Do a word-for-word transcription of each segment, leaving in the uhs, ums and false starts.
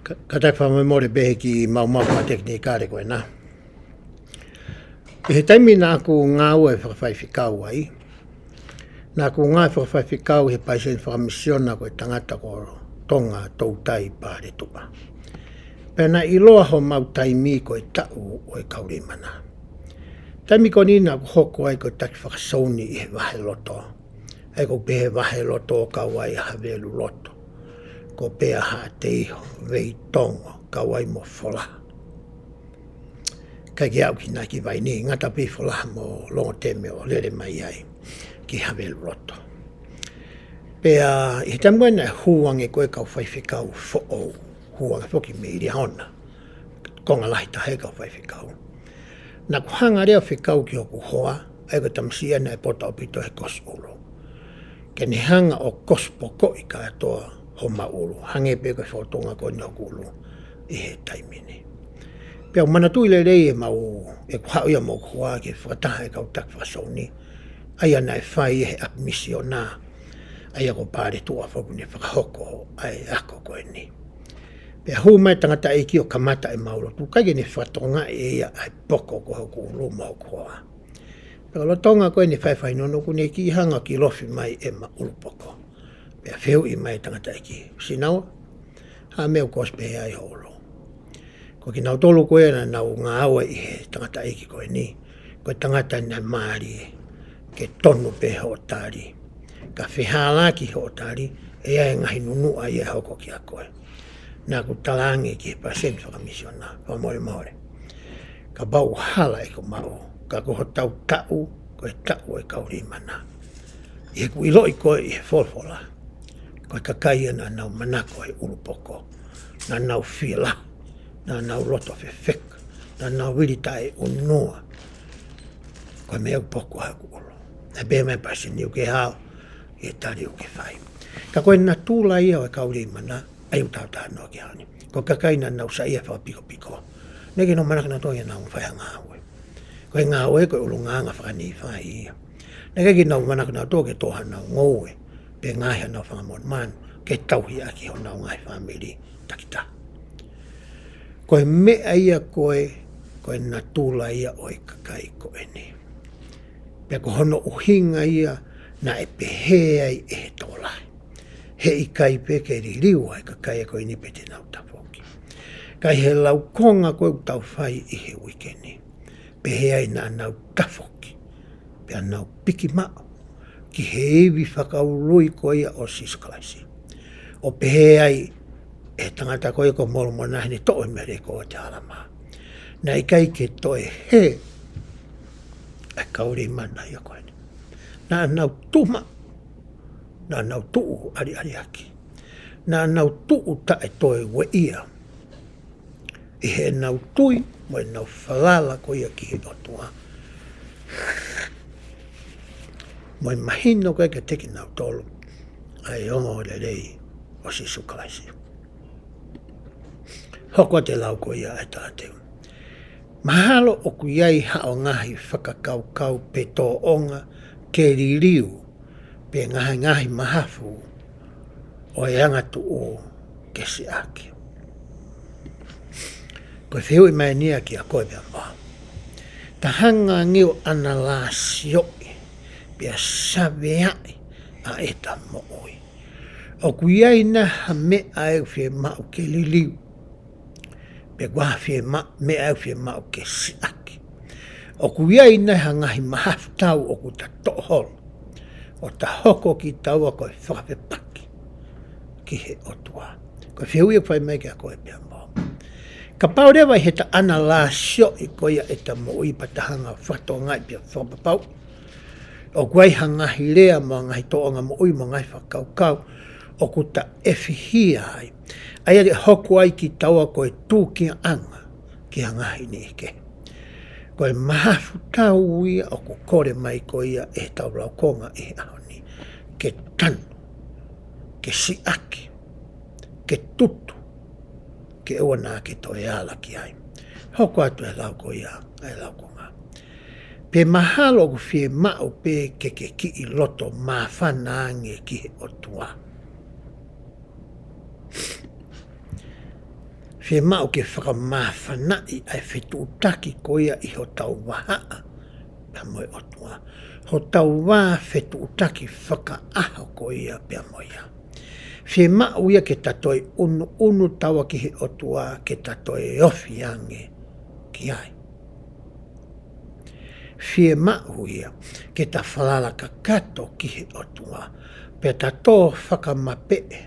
Ka, kātaki fakamolemole pē he kiʻi maumau fakatekinikale ko ena. ʻI he taimi naʻa ku ngāue fakafaifekau ai, naʻa ku ngāue fakafaifekau he palesiteni fakamisiona ko e tangata ko Tonga Toutai Paletuʻa. Pea naʻe ʻiloa homau taimi ko e taʻu ʻo e kau Leimana. Taimi ko eni naʻa ku hoko ai ko e taki fakasouni ʻi he vaheloto. ʻA ia ko e pehē vaheloto ʻo kau ai ʻa Haveluloto, ko Peahaʻateiho, Veitongo, kau ai mo Folaha. Kae ʻikai ke aʻu ki Nakivaini, ngata pē ʻi Folaha mo Longoteme ʻo lele mai ai ki Haveluloto. Pea ʻi he taimi ko ē naʻe hū ange ko e kau faifekau foʻou, hū ange foki mei Liahona, konga lahi taha e kau faifekau. Naʻa ku hanga leva ʻo fekau ki hoku hoa, ʻa ia ko e tamasiʻi ia naʻe poto ʻaupito he kosi ʻulu, ke ne hanga ʻo kosi pokoʻi kātoa homau ʻulu, hangē pē ko e fōtunga ko eni hoku ʻulu ʻi he taimi ni. Pea u manatuʻi lelei ʻemau, ʻeku haʻu ia mo hoku hoa ke fakataha e kau taki fakasouni, ʻa ia naʻe fai ʻe he ʻapi misiona, ʻa ia ko Paletuʻa foki ne fakahoko ʻa e ako ko eni. Pea hū mai e tangataʻeiki ʻo kamata ʻemau lotu, ʻikai ke ne fakatokangaʻi ʻe ia ʻa e poko ko hoku ʻulu mo hoku hoa. Pea ko e lolotonga ko eni e faifai nono kuo ne kiʻi hanga ʻo kilofi mai ʻema ʻulu poko. Pea fehuʻi mai e tangataʻeiki, Sinaua, ha meʻa kuo ʻosi pehē ai ho ʻulu? Ko kinautolu ko ē naʻa nau ngāue ʻi he tangataʻeiki ko eni, ko e tangata naʻe mālie, ke tonu pē hoʻo tali. Ka fehālaaki hoʻo tali, ʻe ʻi ai e ngaahi nunuʻa ia ʻe hoko kiate koe. Naʻa ku talaange ki he palesiteni fakamisiona, fakamolemole, kapau ʻoku hala ʻeku maʻu, ka ko hotau taʻu, ko e taʻu ʻo e kau Leimana. ʻI heʻeku ʻiloʻi ko ē ʻi he folofola, ko e kakai ia naʻa nau manako he ʻulu poko, naʻa nau fila, naʻa nau loto fefeka, naʻa nau vili taʻeʻunua. Ko e meʻa ʻoku poko ai hoku ʻulu. Naʻe pehē mai e palesiteni ʻoku ke hao ʻi he tali ʻoku ke fai. Ka ko e natula ia ʻo e kau Leimana, ʻa ia ʻoku tau talanoa ki ai he ʻaho ni. Ko e kakai naʻa nau saiʻia fakapikopiko. Naʻe ʻikai ke nau manako nautolu ia naʻa nau fai ha ngāue. Ko e ngāue ko e ʻulungaanga faka-Nīfai ia. Naʻe ʻikai ke nau manako nautolu ke tō hanau ngoue, pe ngaahi hanau fanga monumanu, ke tauhi ʻaki honau ngaahi fāmili takitaha. Ko e meʻa ia ko ē, ko e natula ia ʻo e kakai ko eni. Pea ko hono ʻuhinga ia naʻe pehē ai ʻe he tokolahi, heʻikai pē ke liliu ʻa e kakai ko eni pe te nau tafoki. Ka ʻi he laukonga ko ē ʻoku tau fai ʻi he uike ni, pehē ai naʻa nau tafoki, pea nau piki maʻu ki he ivi fakaului ko ia ʻo Sīsū Kalaisi. ʻO pehē ai ʻe he tangata ko ia ko Molomona heʻene toʻo e meleko ʻo Te Alama, naʻe ʻikai ke toe hē ʻa e kau Leimana ia ko eni. Naʻa nau tuʻu maʻu, naʻa nau tuʻu ʻaliʻaliaki, naʻa nau tuʻu taʻe toe ueʻia ʻi heʻenau tui mo ʻenau falala ko ia ki he ʻOtua, mo e mahino ko ia kiate kinautolu ʻa e ongoongolelei ʻo Sīsū Kalaisi. Hoko atu e lau ko ia ʻa e talateu. Mahalo ʻoku ʻi ai haʻo ngaahi fakakaukau pe tōʻonga ke liliu, pe ngaahi, ngaahi mahafu ʻo e angatuʻu ke siʻaki. Ko e fehuʻi mai eni ia kiate koe pea mo au. Ta hanga ange ʻo ʻanalaisoʻi, pea saveaʻi ʻa ʻeta moʻui. ʻOku ʻi ai nai ha meʻa ʻe fiemaʻu ke liliu, pe ko ha fiema-, meʻa ʻe fiemaʻu ke siʻaki? ʻOku ʻi ai nai ha ngaahi mahafu tau ʻoku ta toʻo holo, ʻo ta hoko kitaua ko e fakafepaki ki he ʻOtua? Ko e fehuʻi ʻoku fai mai kiate koe pea mo au. Kapau leva ʻi heʻeta ʻanalaisoʻi ko ia ʻeta moʻui pea ta hanga ʻo fakatokangaʻi pea fakapapauʻi ʻoku ʻi ai ha ngaahi lea mo e ngaahi tōʻonga moʻui mo e ngaahi fakakaukau ʻoku ta ʻefihia ai, ʻa ia ʻe hoko ai kitaua ko e tūkiaʻanga ki ha ngaahi niʻihi kehe. Ko e mahafu tau ia ʻoku kole mai ko ia ʻe heʻetau laukonga ʻi he ʻaho ni, ke tanu, ke siʻaki, ke tutu, ke ʻoua naʻa ke toe ala ki ai. Hoko atu e lau ko ia ʻa e laukonga. Pe mahalo ʻoku fiemaʻu pē ke ke kiʻi loto māfana ange ki he ʻOtua. Fiemaʻu ke fakamāfanaʻi ʻa e fetuʻutaki ko ia ʻi hotau vahaʻa pea mo e ʻOtua. Hotau vā fetuʻutaki fakaʻaho ko ia pea mo ia. Fiemaʻu ia ke ta toe ʻunuʻunu taua ki he ʻOtua, ke ta toe ofi ange ki ai. Fiemaʻu ia ke ta falala kakato ki he ʻOtua, pea ta tō fakamapeʻe,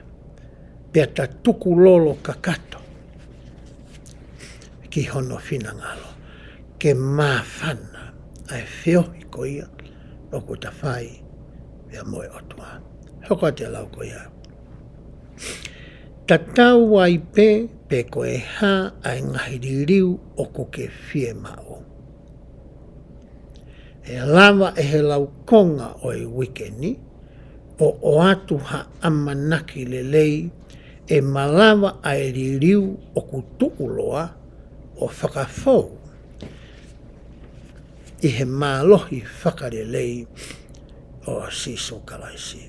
pea ta tukulolo kakato ki hono finangalo, ke māfana ʻa e feohi ko ia ʻoku ta fai pea mo e ʻOtua. Hoko atu e lau ko ia. Tatau ai pē pe ko e hā ʻa e ngaahi liliu ʻoku ke fiemaʻu, ʻe lava ʻe he laukonga ʻo e uike ni ʻo ʻoatu ha ʻamanaki lelei ʻe malava ʻa e liliu ʻoku tuʻuloa ʻo fakafou ʻi he mālohi fakalelei ʻo Sīsū Kalaisi.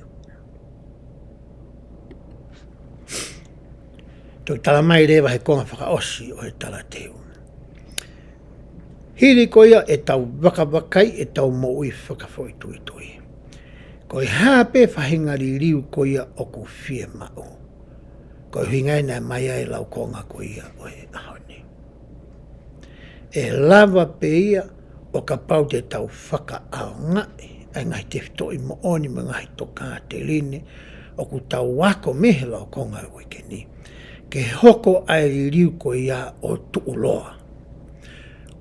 Toki talamai leva he konga fakaʻosi ʻo e talateu, hili ko ia ʻetau vakavakai ʻetau moʻui fakafoʻituitui, ko e hā pē faʻahinga liliu ko ia ʻoku fiemaʻu, ko e ʻuhinga ia naʻe mai ai e laukonga ko ia ʻo e ʻaho ni. ʻE lava pē ia ʻo kapau te tau fakaʻaongaʻi ʻa e ngaahi tefitoʻi moʻoni mo e ngaahi tokāteline ʻoku tau ako mei he laukonga ʻo e uike ni, ke hoko ʻa e liliu ko ia ʻo tuʻuloa,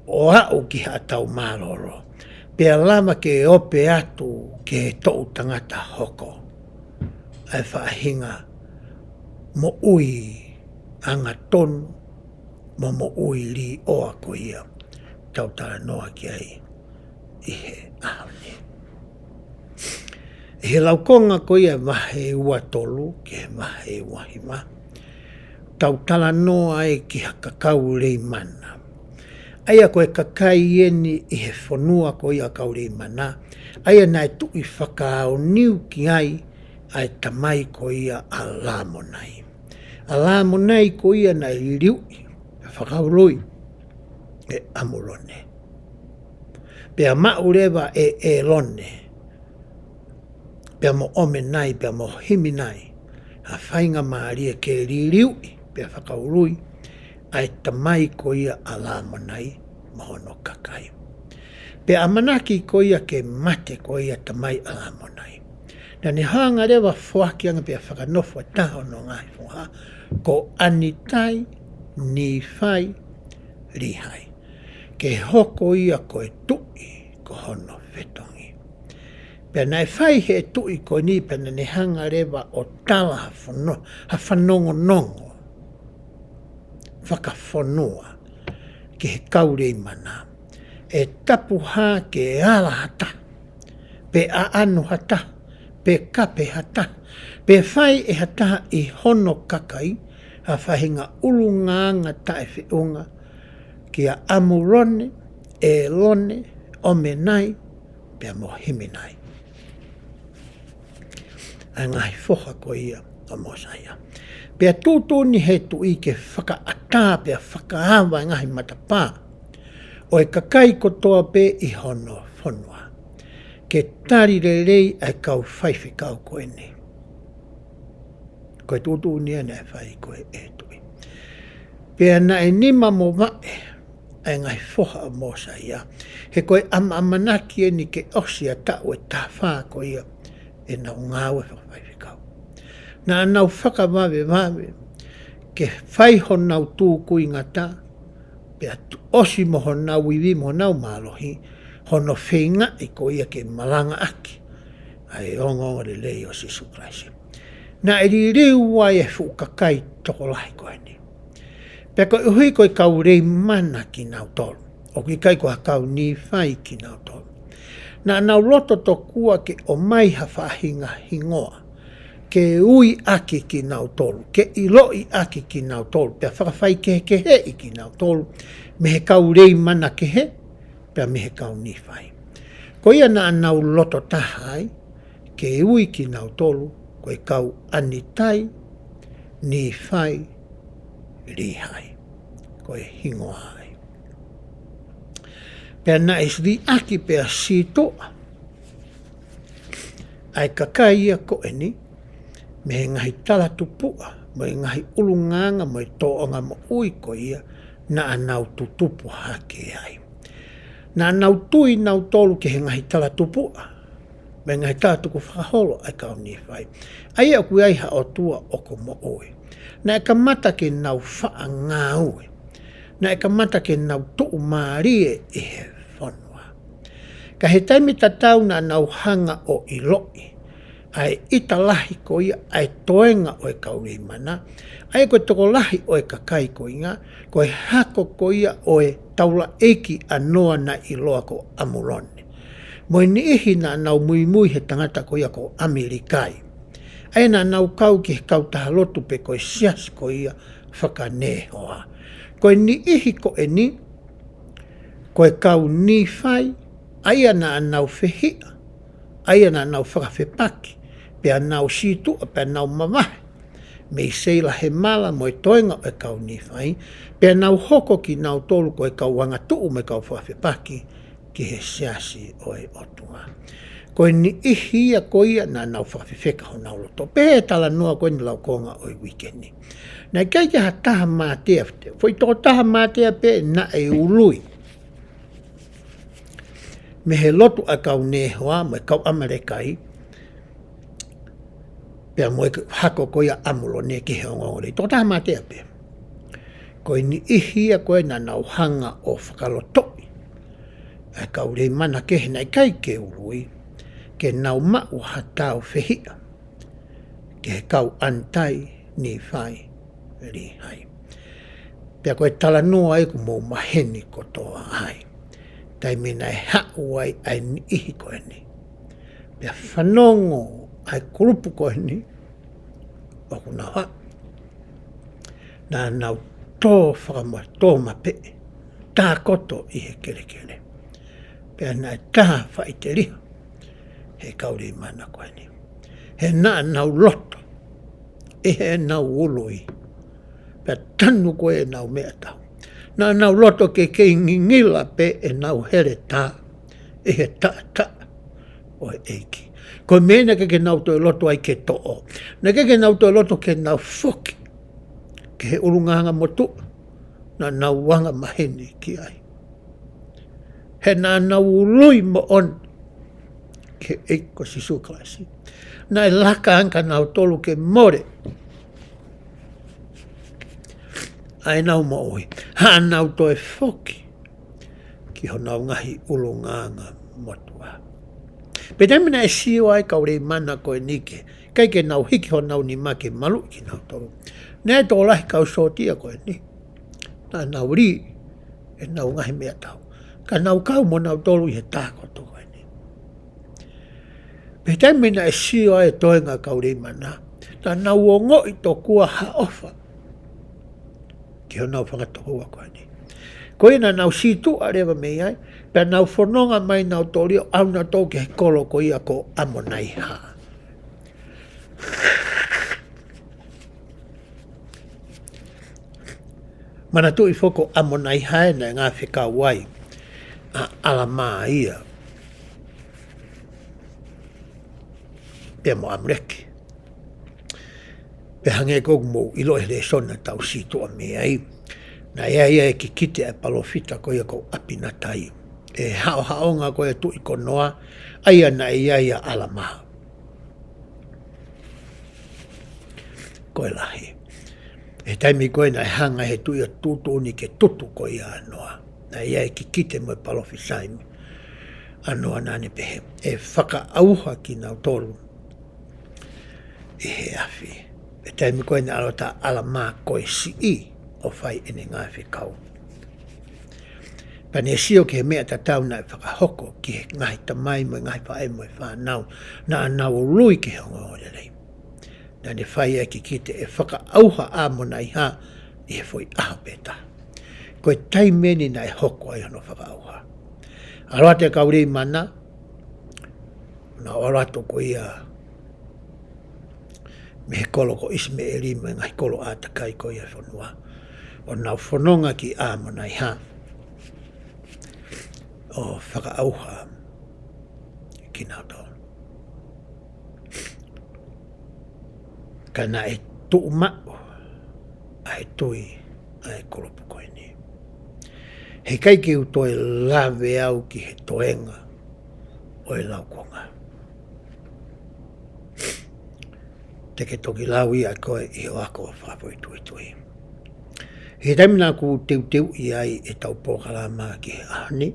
ʻo aʻu ki haʻatau mālōlō, pea lava ke ope atu ki he toʻu tangata hoko ʻa e faʻahinga moʻui angatonu mo moʻui līʻoa ko ia tau talanoa ki ai ʻi he ʻaho ni. ʻI he laukonga ko ia vahe ua tolu ki he vahe ua hiva, tau talanoa ai ki ha kakau Leimana. ʻA ia ko e kakai eni ʻi he fonua ko ia kau Leimana, ʻa ia naʻe tuʻi fakaʻaoniu ki ai ʻa e tamai ko ia ʻa Lamonai. ʻA Lamonai ko ia naʻe liliuʻi, fakaului ʻe ʻAmulone. Pea maʻu leva ʻe ʻElone, pea mo ʻOmenai, pea mo Himinai, ha faingamālie ke liliuʻi, pea fakaului ʻa e tamai ko ia ʻa Lamonai mo hono kakai. Pea ʻamanaki ko ia ke mate ko ia tamai ʻa Lamonai, naʻa ne hanga leva foaki ange pea fakanofo ʻa e taha hono ngaahi foha, ko ʻAnitai, Nīfai, Līhai, ke hoko ia ko e tuʻi ko hono fetongi. Pea naʻe fai he tuʻi ko eni, pea naʻa ne hanga leva ʻo tala ha fono-, ha fanongonongo fakafonua ki he kau Leimana. ʻE tapu hā ke ala ha taha, pe ʻaʻanu ha taha, pe kape ha taha, pe fai ʻe ha taha ʻi hono kakai ha faʻahinga ʻulungaanga taʻefeʻunga kia ʻAmulone, ʻElone, ʻOmenai, pea mo Himinai, ʻa e ngaahi foha ko ia ʻo Mōsaia. Pea tuʻutuʻuni he tuʻi ke fakaʻatā pea fakaava e ngaahi matapā ʻo e kakai kotoa pē ʻi hono fonua, ke tali lelei ʻa e kau faifekau ko eni. Ko e tuʻutuʻuni ia naʻe fai ko ē ʻe he tuʻi. Pea naʻe nima mo vaʻe ʻa e ngaahi foha ʻo Mōsaia, he ko e ʻama-, ʻamanaki eni ke ʻosi ʻa e taʻu ʻe taha fā ko ia ʻenau ngāue fakafaifekau. Naʻa nau fakavavevave ke fai honau tūkuingata, pea tu-, ʻosi mo honau ivi mo honau mālohi, hono feingaʻi ko ia ke malangaʻaki ʻa e ongoongolelei ʻo Sīsū Kalaisi. Naʻe liliu ai e fuʻu kakai tokolahi ko eni. Pea koeʻuhi ko e kau Leimana kinautolu, ʻoku ʻikai ko ha kau Nīfai kinautolu, naʻa nau loto tokua ke ʻomai ha faʻahinga hingoa ke ui ʻaki kinautolu, ke ʻiloʻi ʻaki kinautolu, pea fakafaikehekeheʻi kinautolu mei he kau Leimana kehe, pea mei he kau Nīfai. Ko ia naʻa nau loto taha ai ke ui kinautolu ko e kau ʻAnitai, Nīfai, Līhai. ko e hingoa ai. Pea naʻe liʻaki pea sītuʻa ʻa e kakai ia ko eni, mei he ngaahi talatupuʻa, mo e ngaahi ʻulungaanga, mo e tōʻonga moʻui ko ia, naʻa nau tutupu hake ai. Naʻa nau tui nautolu ki he ngaahi talatupuʻa, mo e ngaahi talatukufakaholo ʻa e kau Nīfai. ʻA ia ʻoku ʻi ai ha ʻOtua ʻoku moʻui. Naʻe kamata ke nau faʻa ngāue. Naʻe kamata ke nau tuʻumālie ʻi he fonua. Ka he taimi tatau naʻa nau hanga ʻo ʻiloʻi ʻa e ʻita lahi ko ia ʻa e toenga ʻo e kau Leimana, ʻa ia ko e tokolahi ʻo e kakai ko ia, ko e hako ko ia ʻo e taulaʻeiki ʻa Noa naʻe ʻiloa ko ʻAmuloni. Mo e niʻihi naʻa nau muimui he tangata ko ia ko ʻAmilikai. ʻA ia naʻa nau kau ki he kautaha lotu pe ko e siasi ko ia fakaNehoa. Ko e niʻihi ko eni, ko e kau Nīfai, ʻa ia naʻa nau fehiʻa, ʻa ia naʻa nau fakafepaki, pea nau sītuʻa, pea nau mavahe mei Seilahemala mo e toenga ʻo e kau Nīfai, pea nau hoko kinautolu ko e kau angatuʻu mo e kau fakafepaki ki he siasi ʻo e ʻOtua. Ko e niʻihi ia ko ia naʻa nau fakafefeka honau loto. Pehē ʻe he talanoa ko eni laukonga ʻo e uike ni. Naʻe ʻikai ke ha taha mātea, foʻi tokotaha mātea pē naʻe ului mei he lotu ʻa e kau Nehoa mo e kau ʻAmilikai, pea mo e hako ko ia ʻAmuloni ki he ongoongolelei. Tokotaha mātea pē. Ko e niʻihi ia ko ē naʻa nau hanga ʻo fakalotoʻi ʻa e kau Leimana kehe naʻe ʻikai ke ului, ke nau maʻu ha tāufehiʻa ki he kau ʻAnitai Nīfai Līhai. Pea ko e talanoa ʻoku mou maheni kotoa ai. Taimi naʻe haʻu ai ʻa e niʻihi ko eni. Pea fanongo ʻa e kulupu ko eni ʻoku nau haʻu. Naʻa nau tō fakama-, tō mapeʻe, tākoto ʻi he kelekele. Pea naʻe tā faʻiteliha he kau Leimana ko eni. He naʻa nau loto ʻi heʻenau ului. Pea tanu ko ē ʻenau meʻatau. Naʻa nau loto ke kei ngingila pē ʻenau heletā ʻi he taʻataʻa ʻo e ʻEiki. Ko e meʻa naʻe ʻikai ke nau toe loto ai ke toʻo. Naʻe ʻikai ke nau toe loto ke nau foki ki he ʻulungaanga motuʻa naʻa nau anga maheni ki ai. He naʻa nau ului moʻoni ki he ʻEiki ko Sīsū Kalaisi. Naʻe laka ange kinautolu ke mole ʻa ʻenau moʻui. Haʻanau toe foki ki honau ngaahi ʻulungaanga motuʻa. Pea taimi naʻe sio ai kau Leimana ko eni ke, ʻikai ke nau hiki honau nima ke maluʻi kinautolu. Naʻe tokolahi kau sōtia ko eni. Naʻa nau lī ʻenau ngaahi meʻatau. Ka nau kau mo nautolu ʻi he tākoto ko eni. Pea taimi naʻe sio ai e toenga kau Leimana, naʻa nau ongoʻi tokua ha ʻofa ki honau fanga tokoua ko eni. Ko ia naʻa nau sītuʻa leva mei ai, pea nau fononga mai nautolu ʻo ʻalu nautolu ki he kolo ko ia ko ʻAmonaiha. Manatuʻi foki ko ʻAmonaiha ē naʻe ngāue fekau ai ʻa ʻAlamā ia pea mo ʻAmuleki. Pea hangē ko ʻoku mou ʻilo he lēsoni naʻa tau sītuʻa mei ai, naʻe ʻi ai e kikite ʻa e palōfita ko ia ko ʻApinatai, ʻi he haʻohaʻonga ko ia e tuʻi ko Noa, ʻa ia naʻe ʻi ai ʻa ʻAlamā. Ko e lahi. He taimi ko ē naʻe hanga he tuʻi ʻo tuʻutuʻuni ke tutu ko ia ʻa Noa, naʻe ʻi ai e kikite mo e palōfisai ʻa Noa naʻa ne pehē, ʻe fakaʻauha kinautolu ʻi he afi. He taimi ko ē naʻe ʻalu atu ʻa ʻAlamā ko e siʻi ʻo fai ʻene ngāue fekau. Pea ne sio ki he meʻa tatau naʻe fakahoko ki he ngaahi tamai mo e ngaahi faʻē mo e fānau naʻa nau ului ki he ongoongolelei. Naʻa ne fai e kikite ʻe fakaʻauha ʻa ʻAmonaiha ʻi he foʻi ʻaho pē taha. Ko e taimi eni naʻe hoko ai hono fakaʻauha. ʻAlu atu e kau Leimana, naʻa nau ʻalu atu ko ia mei he kolo ko ʻIsimeʻeli mo e ngaahi kolo ʻātakai ko ia e fonua. ʻo nau fononga ki ʻAmonaiha ʻo fakaʻauha kinautolu. Ka naʻe tuʻu maʻu ʻa e tui ʻa e kulupu ko eni. He ʻikai ke u toe lave au ki he toenga ʻo e laukonga. Te ke toki lau ia ʻe koe ʻi hoʻo ako fakafoʻituitui. He taimi naʻa ku teuteuʻi ai ʻetau polokalama ki he ʻaho ni,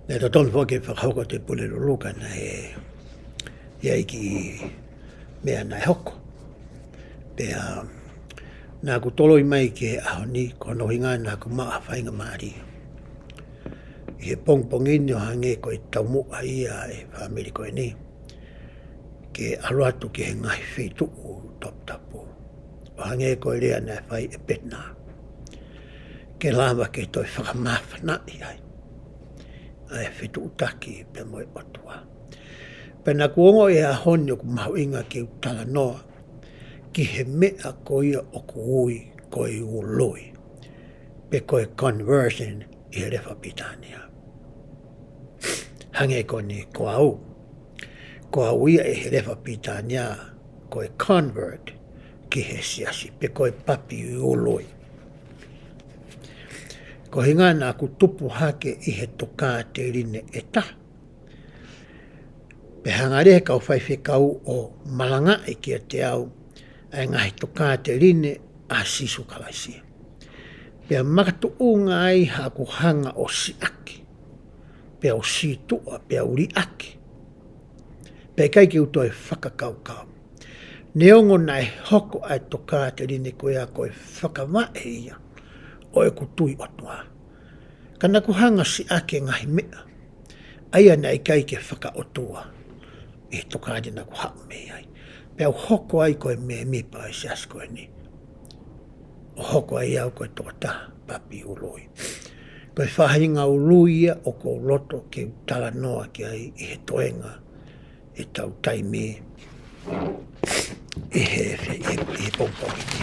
naʻe totonu foki ke fakahoko ʻe Pulelulu ka naʻe ʻi ai e kiʻi meʻa naʻe hoko. Pea naʻa ku toloi mai ki he ʻaho ni, ko hono ʻuhinga naʻa ku maʻu ha faingamālie ʻi he pongipongi ni ʻo hangē ko e taumuʻa ia ʻa e fāmili ko eni ke ʻalu atu ki he ngaahi feituʻu toputapu, ʻo hangē ko e lea naʻe fai ʻe Pena, ke lava ke toe fakamāfanaʻi ai ʻa e fetuʻutaki pea mo e ʻOtua. Pea naʻa ku ongoʻi he ʻaho ni ʻoku mahuʻinga ke u talanoa ki he meʻa ko ia ʻoku ui ko e ului, pe ko e conversion ʻi he lea fakapilitānia. Hangē ko eni ko au, ko au ia ʻi he lea fakapilitānia ko e convert ki he siasi, pe ko e papi ului. Ko e ʻuhinga naʻa ku tupu hake ʻi he tokāteline ʻe taha, pea hanga leva he kau faifekau ʻo malangaʻi kiate au ʻa e ngaahi tokāteline ʻa Sīsū Kalaisi. Pea makatuʻunga ai haʻaku hanga ʻo siʻaki, pea u sītuʻa, pea u liʻaki, pea ʻikai ke u toe fakakaukau. Neongo naʻe hoko ʻa e tokāteline ko ia ko e fakavaʻe ia ʻo ʻeku tui ʻOtua, ka naʻa ku hanga ʻo siʻaki e ngaahi meʻa ʻa ia naʻe ʻikai ke fakaʻotua ʻi he tokāteline naʻa ku haʻu mei ai. Pea u hoko ai ko e mēmipa ʻo e siasi ko eni, ʻo hoko ai au ko e tokotaha papi ului. Ko e faʻahinga ului ia ʻoku ou loto ke u talanoa ki ai ʻi he toenga ʻetau taimi ʻi he, ʻi he, ʻi he pongipongi ni.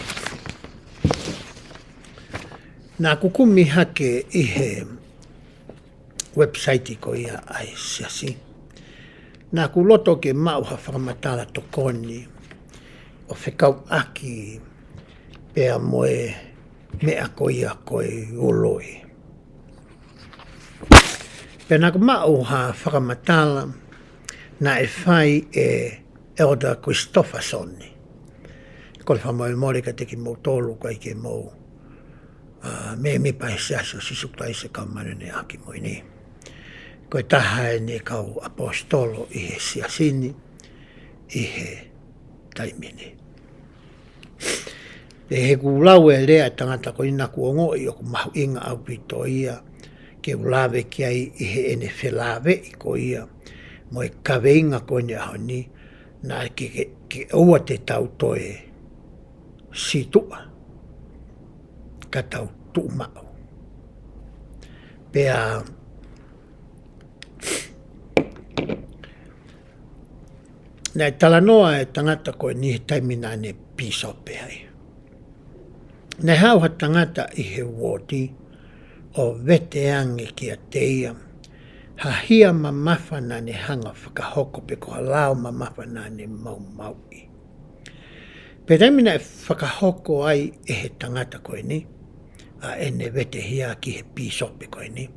Naʻa ku kumi hake ʻi he website ko ia ʻa e siasi. Naʻa ku loto ke maʻu ha fakamatala tokoni ʻo fekauʻaki pea mo e meʻa ko ia ko e ului. Pea naʻa ku maʻu ha fakamatala naʻe fai ʻe Elder Christofferson. Ko e fakamolemole kiate kimoutolu ʻoku ʻikai ke mou, ā, mēmipa he Siasi ʻo Sīsū Kalaisi ʻo e Kau Māʻoniʻoni ʻi he Ngaahi ʻAho Kimui Ni. Ko e taha eni e kau ʻaposetolo ʻi he siasi ni ʻi he taimi ni. Pea ʻi heʻeku lau e lea ʻa e tangata ko eni naʻa ku ongoʻi ʻoku mahuʻinga ʻaupito ia ke u lave ki ai ʻi heʻene felāveʻi ko ia mo e kaveinga ko eni ʻaho ni, naʻa ke, ke, ke ʻoua te tau toe sītuʻa ka tau tuʻu maʻu. Pea naʻe talanoa e tangata ko eni he taimi naʻa ne pīsope ai. Naʻe haʻu ha tangata ʻi he uooti ʻo vete ange kiate ia ha hia mamafa naʻa ne hanga ʻo fakahoko pe ko ha lao mamafa naʻa ne maumauʻi. Pea taimi naʻe fakahoko ai ʻe he tangata ko eni ʻa ʻene vetehia ki he pīsope ko eni,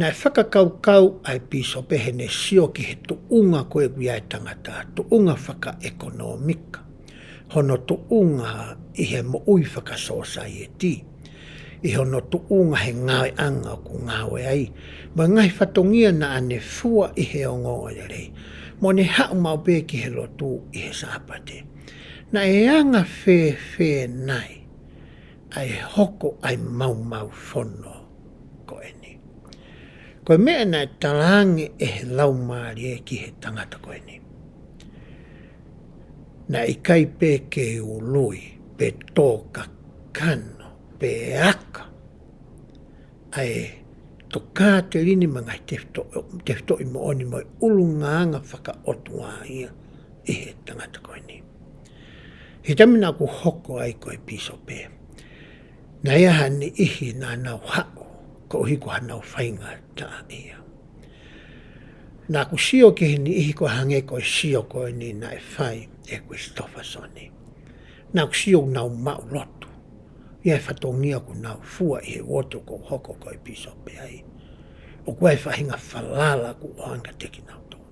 naʻe fakakaukau ʻa e pīsope heʻene sio ki he tuʻunga ko ē ʻoku ʻi ai e tangata, tuʻunga fakaʻekonōmika, hono tuʻunga ʻi he moʻui fakasōsaieti, ʻi hono tuʻunga he ngāueʻanga ʻoku ngāue ai, mo e ngaahi fatongia naʻa ne fua ʻi he ongoongolelei, mo ʻene haʻu maʻu pē ki he lotu ʻi he Sāpate. Naʻe anga fēfē nai ʻa e hoko ʻa e maumau fono ko eni? Ko e meʻa naʻe talaange ʻe he Laumālie ki he tangata ko eni, naʻe ʻikai pē ke ului, pe tō kakano, pe aka ʻa e tokāteline mo e ngaahi tefito-, tefitoʻi moʻoni mo e ʻulungaanga fakaʻotua ia ʻi he tangata ko eni. He taimi naʻa ku hoko ai ko e pīsope, naʻe ʻi ai ha niʻihi naʻa nau haʻu koeʻuhi ko hanau faingataʻaʻia. Naʻa ku sio ki he niʻihi ko e hangē ko e sio ko eni naʻe fai ʻe Kulisitofasoni. Naʻa ku sio ʻoku nau maʻulotu ʻi he fatongia ʻoku nau fua ʻi he uooti ʻoku ou hoko ko e pīsope ai. ʻOku ʻi ai e faʻahinga falala ʻoku ʻoange kiate kinautolu.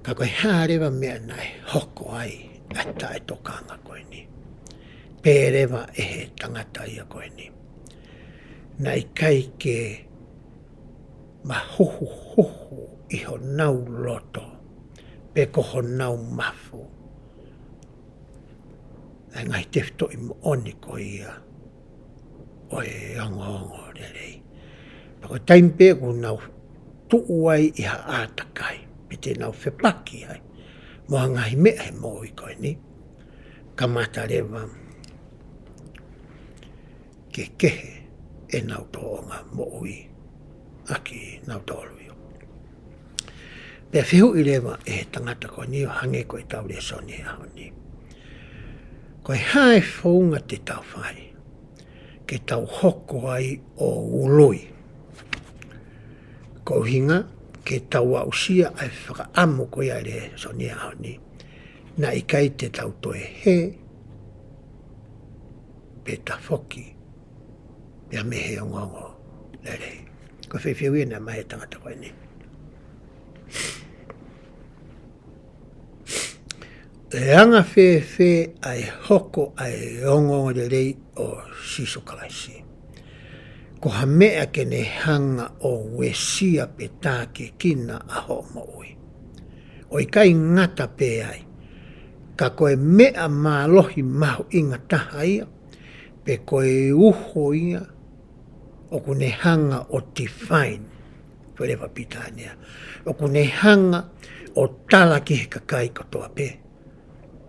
Ka ko e hā leva e meʻa naʻe hoko ai ʻa e taʻetokanga ko eni? Pehē leva ʻe he tangata ia ko eni, naʻe ʻikai ke mahuhuhuhu ʻi honau loto pe ko honau mafu ʻa e ngaahi tefitoʻi moʻoni ko ia ʻo e ongoongolelei. Pea ko e taimi pē ʻoku nau tuʻu ai ʻi ha ʻātakai, pe te nau fepaki ai mo ha ngaahi meʻa he moʻui ko eni, kamata leva ke kehe ʻenau tōʻonga moʻui ʻa kinautolu ia. Pea fehuʻi leva ʻe he tangata ko eni ʻo hangē ko ʻetau lēsoni he ʻaho ni, ko e hā e founga te tau fai ke tau hoko ai ʻo ului? Ko e ʻuhinga ke tau aʻusia ʻa e fakaʻamu ko ia ʻa e lēsoni he ʻaho ni, naʻe ʻikai te tau toe hē pe tafoki pea mei he ongoongolelei. Ko e fehuʻi ia naʻe ʻomai ʻe he tangata ko eni. ʻE anga fēfē ʻa e hoko ʻa e ongoongolelei ʻo Sīsū Kalaisi? Ko ha meʻa ke ne hanga ʻo uesia pe tākiekina ʻa hoʻo moʻui. ʻO ʻikai ngata pē ai, ka ko e meʻa mālohi mahuʻinga taha ia, pe ko e uho ia ʻoku ne hanga ʻo define, ko e lea faka-Pilitānia, ʻoku ne hanga ʻo tala ki he kakai kotoa pē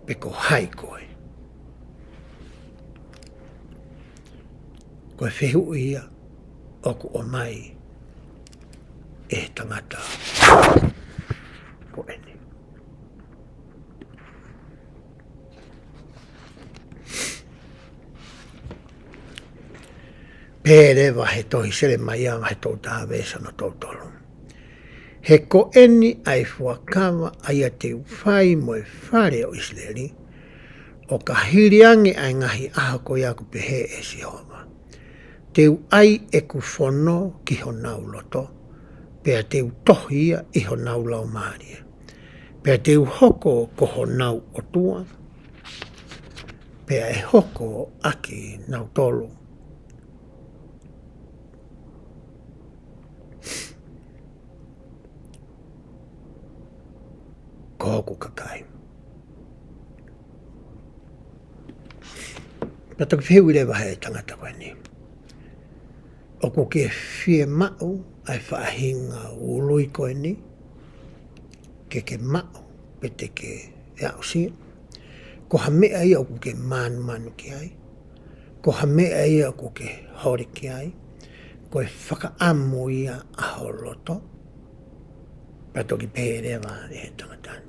pe ko hai koe. Ko e fehuʻi ia ʻoku ʻomai ʻe he tangata ko eni. Pehē leva he tohi Selemaia vahe tolu taha veesi hono tolu tolu: He ko eni ʻa e fuakava ʻa ia te u fai mo e fale ʻo ʻIsileli, ʻo ka hili ange ʻa e ngaahi ʻaho ko ia, ʻoku pehē ʻe Sihova, te u ʻai ʻeku fono ki honau loto, pea te u tohi ia ʻi honau laumālie, pea te u hoko ko honau ʻOtua, pea ʻe hoko ʻa kinautolu ko hoku kakai. Pea toki fehuʻi leva ʻe he tangata ko eni, ʻoku ke fiemaʻu ʻa e faʻahinga ului ko eni ke ke maʻu pe te ke aʻusia? Ko ha meʻa ia ʻoku ke mānumanu ki ai? Ko ha meʻa ia ʻoku ke holi ki ai? Ko e fakaʻamu ia ʻa ho loto? Pea toki pehē leva ʻe he tangata ni,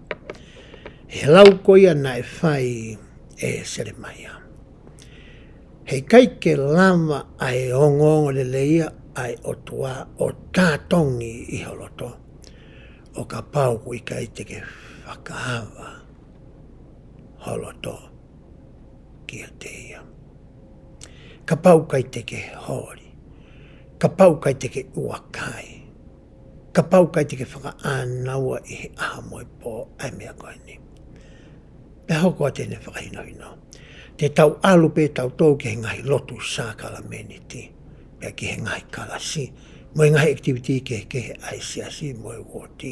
he lau ko ia naʻe fai ʻe Selemaia, he ʻikai ke lava ʻa e ongoongolelei ʻa e ʻOtua ʻo tātongi ʻi ho loto ʻo kapau ʻoku ʻikai te ke fakaava ho loto kiate ia. Kapau ʻikai te ke holi, kapau ʻikai te ke ʻuakai, kapau ʻikai te ke fakaʻānaua ʻi he ʻaho mo e pō ʻa e meʻa ko eni, pea hoko atu ʻene fakahinohino, te tau ʻalu pē tautolu ki he ngaahi lotu sākalameniti, pea ki he ngaahi kalasi mo e ngaahi activity kehekehe ʻa e siasi mo e uooti,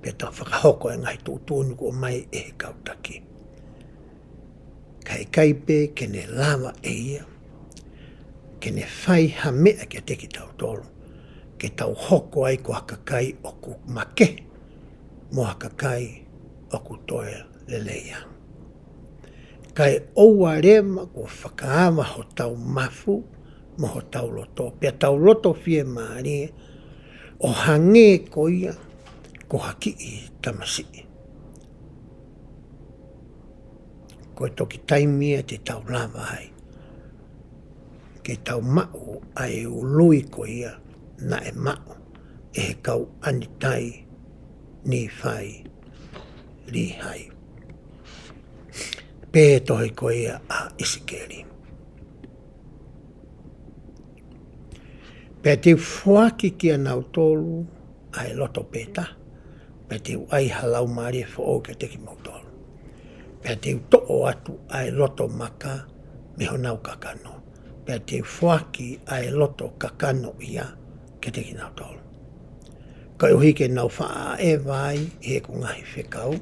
pea tau fakahoko e ngaahi tuʻutuʻuni kuo ʻomai ʻe he kau taki. Ka ʻikai pē ke ne lava ʻe ia ke ne fai ha meʻa kiate kitautolu ke tau hoko ai ko ha kakai ʻoku makehe mo ha kakai ʻoku toe lelei ange. Kae ʻoua leva kuo fakaava hotau mafu mo hotau loto, pea tau loto fiemālie ʻo hangē ko ia ko ha kiʻi tamasiʻi. Ko e toki taimi ia te tau lava ai ke tau maʻu ʻa e ului ko ia naʻe maʻu ʻe he kau ʻAnitai Nīfai Līhai. Pehē tohi ko ia ʻa ʻIsikeli: Pea te u foaki kia nautolu ʻa e loto pē taha, pea te u ʻai ha laumālie foʻou kiate kimoutolu. Pea te u toʻo atu ʻa e loto maka mei honau kakano, pea te u foaki ʻa e loto kakano ia kiate kinautolu, koeʻuhi ke nau faʻa ʻaʻeva ai ʻi heʻeku ngaahi fekau,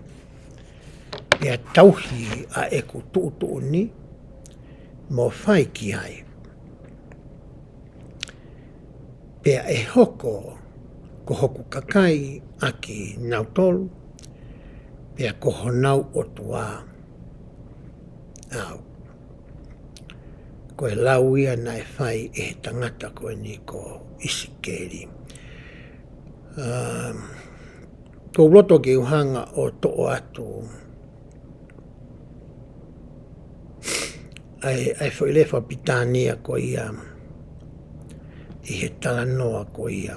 pea tauhi ʻa ʻeku tuʻutuʻuni mo fai ki ai. Pea ʻe hoko ko hoku kakai ʻa kinautolu, pea ko honau ʻOtua au. Ko e lau ia naʻe fai ʻe he tangata ko eni ko ʻIsikeli. Um, ʻoku ou loto ke u hanga ʻo toʻo atu ʻa e, ʻa e foʻi lea fakapilitānia ko ia ʻi he talanoa ko ia,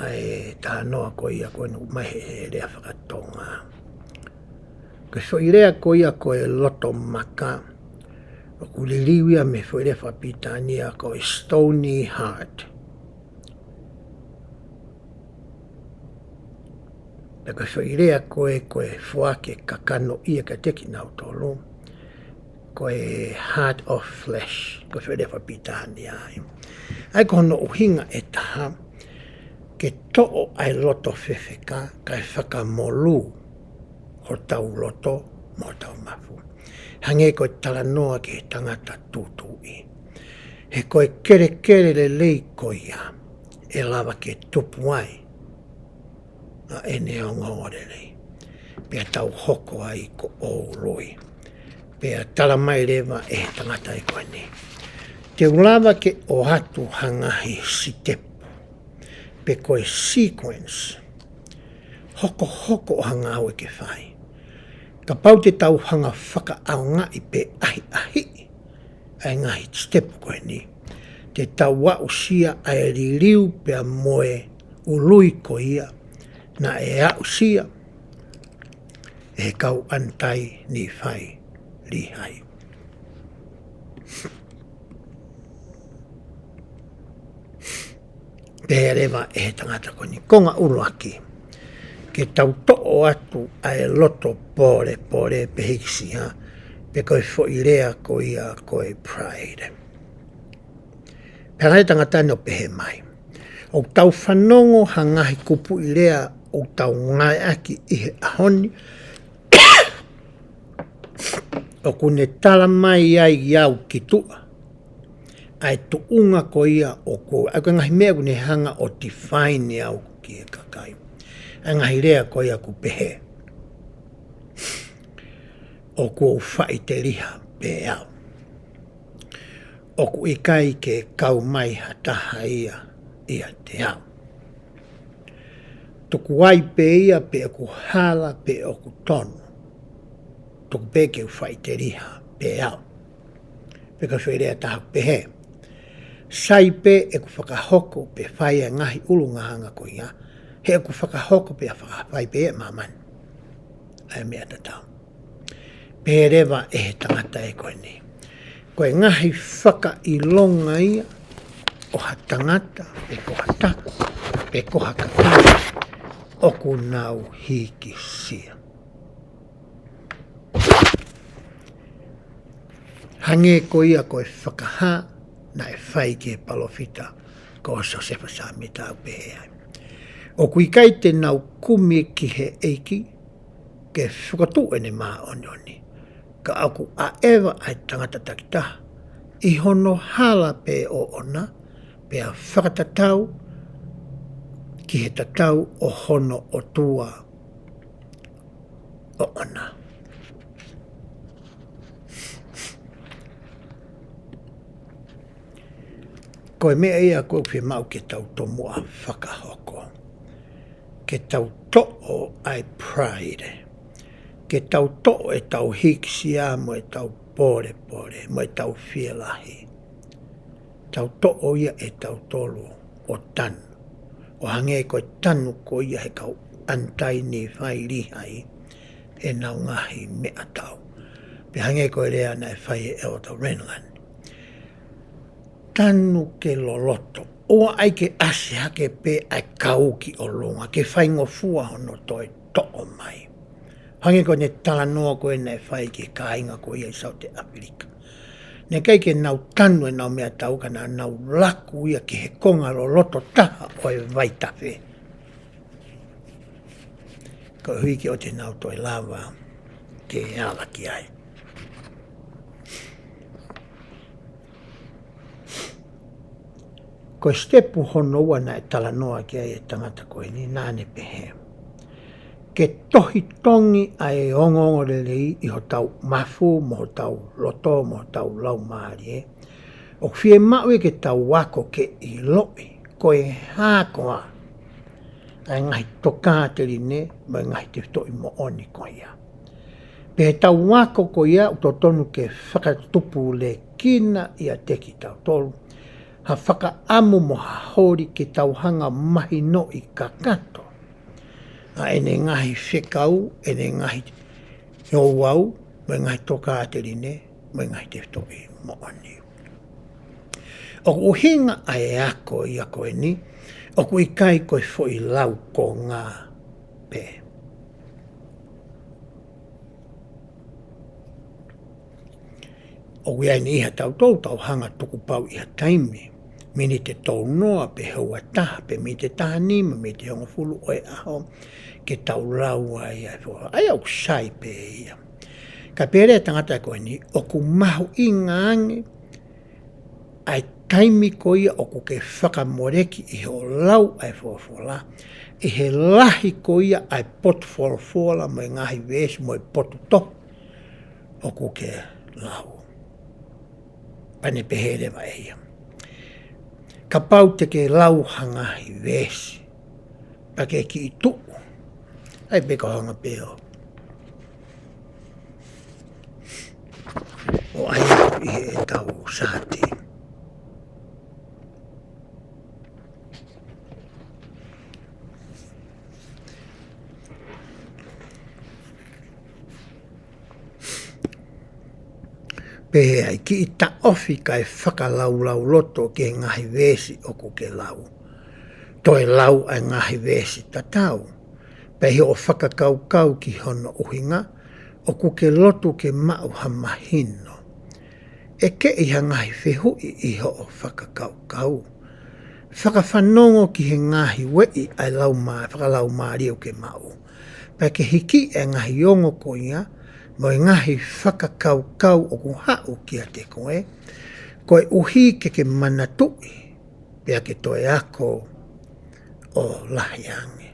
ʻa e talanoa ko ia ko eni ʻoku ʻomai he, he lea fakatonga. Ko e foʻi lea ko ia ko e loto maka, ʻoku liliu ia mei he foʻi lea fakapilitānia ko e stony heart. Pea ko e foʻi lea ko ē ko e foaki e kakano ia kiate kinautolu, ko e heart of flesh, ko e foʻi lea fakapilitānia ia. ʻA ia ko hono ʻuhinga ʻe taha, ke toʻo ʻa e loto fefeka, kae fakamolū hotau loto mo hotau mafu. Hangē ko e talanoa ki he tangata tūtuuʻi. He ko e kelekele lelei ko ia ʻe lava ke tupu ai ʻa ʻene ongoongolelei, pea tau hoko ai ko e ului. Pea tala mai leva ʻe he tangata ē ko eni, te u lava ke ʻoatu ha ngaahi sitepu, pe ko e sequence, hokohoko ʻo ha ngāue ke fai. Kapau te tau hanga fakaʻaongaʻi pe ʻahiʻahiʻi ʻa e ngaahi sitepu ko eni, te tau aʻusia ʻa e liliu pea mo e ului ko ia naʻe aʻusia ʻe he kau ʻAnitai Nīfai Līhai. Pehē leva ʻe he tangata ko eni, konga ʻuluaki, ke tau toʻo atu ʻa e loto pōlepole pe hīkisia, pe ko e foʻi lea ko ia ko e pride. Pea ʻai tangata ʻo pehē mai, ʻoku tau fanongo ha ngaahi kupuʻi lea ʻoku tau ngāueʻaki ʻi he ʻaho ni, ʻoku ne tala mai ai au ki tuʻa ʻa e tuʻunga ko ia ʻoku, ʻa e ngaahi meʻa ʻoku ne hanga ʻo define au ki he kakai. ʻA e ngaahi lea ko ia ʻoku pehē, ʻoku ou faʻiteliha pē au. ʻOku ʻikai ke kau mai ha taha ia ʻiate au. Tuku ai pē ia pe ʻoku hala pe ʻoku tonu. Tuku pē ke u faʻiteliha pē au. Pe ko e foʻi lea ʻe taha ʻoku pehē, sai pē ʻeku fakahoko pe fai ʻa e ngaahi ʻulungaanga ko ia, he ʻoku fakahoko pea fakafai pē ia ʻe māmani ʻa e meʻa tatau. Pehē leva ʻe he tangata ē ko eni, ko e ngaahi fakaʻilonga ia ʻo ha tangata, pe ko ha taha, pe ko ha kakai ʻoku nau hīkisia. Hangē ko ia ko e fakahā naʻe fai ki he palōfita ko Siosefa Sāmita, ʻoku pehē ai, ʻoku ʻikai te nau kumi ki he ʻEiki ke fokotuʻu ʻene māʻoniʻoni, ka ʻoku ʻaʻeva ʻa e tangata takitaha ʻi hono hala pē ʻoʻona, pea fakatatau ki he tatau ʻo hono ʻOtua ʻoʻona. Ko e meʻa ia ʻoku fiemaʻu ke tau tomuʻa fakahoko, ke tau toʻo ʻa e pride, ke tau toʻo ʻetau hīkisia mo ʻetau pōlepole mo ʻetau fielahi. Tau toʻo ia ʻe tautolu ʻo tanu, ʻo hangē ko e tanu ko ia he kau ʻAnitaini fai Līhai ʻenau ngaahi meʻatau. Pea hangē ko e lea naʻe fai ʻe ʻEletā Renlund, tanu ke loloto, ʻoua ʻai ke ʻasi hake pē ʻa e kau ki ʻolunga, ke faingofua hono toe toʻo mai. Hangē ko ʻene talanoa ko ē naʻe fai ki he kāinga ko ia ʻi Saute ʻAfilika. Naʻe ʻikai ke nau tanu ʻenau meʻatau ka naʻa nau laku ia ki he konga loloto taha ʻo e vaitafe, koeʻuhi ke ʻoua te nau toe lava ke ala ki ai. Ko e sitepu hono ua naʻe talanoa ki ai e tangata ko eni, naʻa ne pehē, ke tohi tongi ʻa e ongoongolelei ʻi hotau mafu mo hotau loto mo hotau laumālie, ʻoku fiemaʻu ia ke tau ako ke ʻiloʻi ko e hā koā ʻa e ngaahi tokāteline mo e ngaahi tefitoʻi moʻoni ko ia. Pea tau ako ko ia ʻoku totonu ke fakatupulekina ʻiate kitautolu ha fakaʻamu mo ha holi ke tau hanga mahinoʻi kakato ʻa ʻene ngaahi fekau, ʻene ngaahi ouau, mo e ngaahi tokāteline, mo e ngaahi tefitoʻi moʻoni. ʻOku ʻuhinga ʻa e ako ia ko eni, ʻoku ʻikai ko e foʻi lau konga pē. ʻOku ʻi ai ni ha tautolu tau hanga tukupau ʻi ha taimi, miniti tolu noa pe houa taha, pe miniti taha nima, miniti hongofulu ʻo e ʻaho, ke tau lau ai ʻa e fo-, ʻa ia ʻoku sai pē ia. Ka pehē ʻe he tangata ko eni, ʻoku mahuʻinga ange ʻa e taimi ko ia ʻoku ke fakamoleki ʻi hoʻo lau ʻa e folofola, ʻi he lahi ko ia ʻa e potu folofola mo e ngaahi veesi mo e potu tohi ʻoku ke lau. Pea ne pehē leva ʻe ia, kapau te ke lau ha ngaahi veesi pea ke kiʻi tuʻu ai pē ka hanga pē ʻo ʻai ʻi heʻetau saati. Pehē ai, kiʻi taʻofi kae fakalaulauloto ki he ngaahi veesi ʻoku ke lau. Toe lau ʻa e ngaahi veesi tatau. Pea ʻi hoʻo fakakaukau ki hono ʻuhinga, ʻoku ke lotu ke maʻu ha mahino. ʻEkeʻi ha ngaahi fehuʻi ʻi hoʻo fakakaukau. Fakafanongo ki he ngaahi ueʻi ʻa e laumā-, fakalaumālie ʻoku ke maʻu. Pea ke hiki e ngaahi ongo ko ia, mo e ngaahi fakakaukau ʻoku haʻu kiate koe, koeʻuhi ke ke manatuʻi, pea ke toe ako ʻo lahi ange.